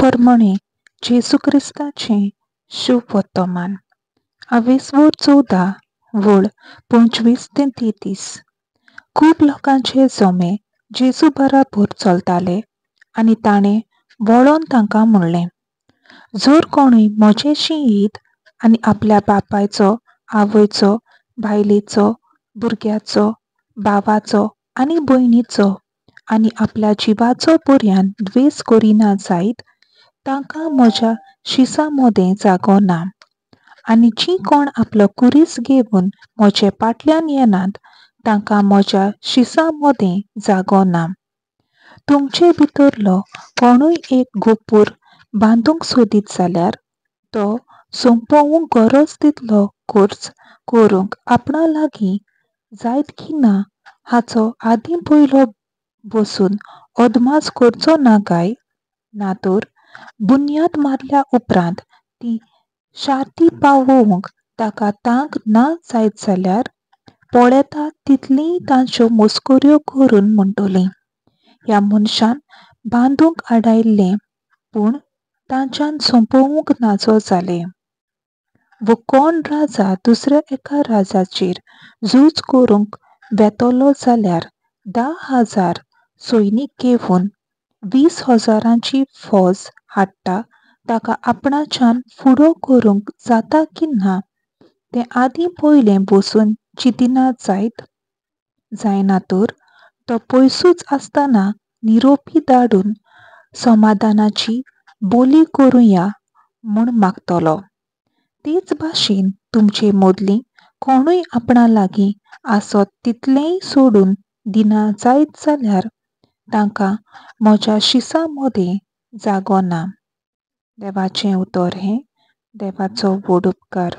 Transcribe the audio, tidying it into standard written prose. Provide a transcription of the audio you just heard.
प्रमाणे जेजू क्रिस्ताचें शुभ वर्तमान. आवेसवोर 14 वळ 25 ते 33. खूब लोकांचे जमे जेजू बराबर चलताले आनी ताणें वळोन तांकां म्हणलें, जर कोणूय म्हजेशी येयत आनी आपल्या बापायचो, आवयचो, बायलेचो, भुरग्याचो, भावाचो आनी भयणीचो आनी आपल्या जिवाचो पर्यान द्वेस करिना जायत, तांकां म्हज्या शिसां मदें जागो ना. आनी जीं कोण आपलो कुरीस घेवन म्हजे फाटल्यान येनात तांकां म्हज्या शिसां मदें जागो ना. तुमचे भितरलो कोणूय एक गोपूर बांदूंक सोदीत जाल्यार तो सोंपोवंक गरज तितलो खर्च करूंक आपणा लागीं जायत की ना हाचो आदीं पयलो बसून अदमास करचो ना काय? ना तर बुन्याद मारल्या उपरांत ती शार्ती पावोवंक ताका तांक ना जायत जाल्यार पळेता तितलीय तांच्यो मस्कऱ्यो करून म्हणटलीं, ह्या मनशान बांदूंक आडायल्लें पूण तांच्यान सोंपोवंक नाजो जालें. वो कोण राजा दुसऱ्या एका राजाचेर झूज करूंक वेतलो जाल्यार 10,000 सैनीक घेवन 20,000 फौज हाडटा ताका आपणाच्यान फुडो करूंक जाता की ना तें आदीं पयलें बसून चिंतिना जायत? जायना तर तो पयसूच आसतना निरोपी धाडून समाधानाची बोली करुया म्हूण मागतलो. तेच भाशेन तुमचे मदलीं कोणूय आपणा लागीं आसत तितलेंय सोडून दिना जायत जाल्यार तांकां म्हज्या शिसां मदें जागो ना. देवाचें उतर हें. देवाचो व्हड उपकार.